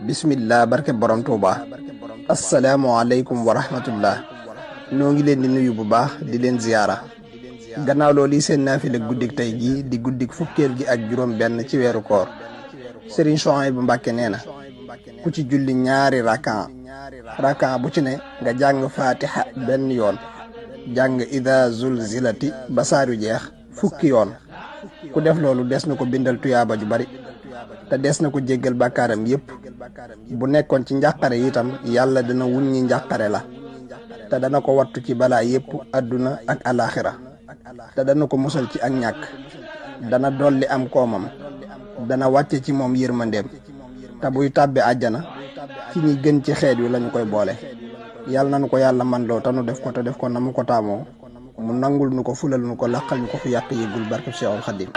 bismillah barke borom Tuuba asalaamualeykum wa rahmatullah noo ngi leen di nuyu bu baax di leen ziyaara gannaaw loolu yi seen naafila guddik tey gi di guddik fukkeel gi ak juróom benn ci weeru koor Sëriñ Souhaïbou Mbacké nee na ku ci julli ñaari rakan bu ci ne nga jàng fatiha benn yoon jàng ida zulzilati ba saaru jeex fukki yoon ku def loolu des na ko bindal tuyaaba ju bari te des na ko jéggal bàkkaaram yépp bu nekkoon ci njàqare itam yàlla dana wuññi njàqare la te dana ko wattu ci balaa yépp àdduna ak alaxira te dana ko musal ci ak ñàkk dana dolli am koomam dana wàcce ci moom yërmandeem te buy tàbbi àjjana ci ñi gën ci xeet wi lañu koy boole yàlla nanu ko yàlla man loo te nu def ko te def ko na mu ko taamoo mu nangul nu ko fulal nu ko laqal ñu ko fu yàq yëggul barke Seexul Xadiim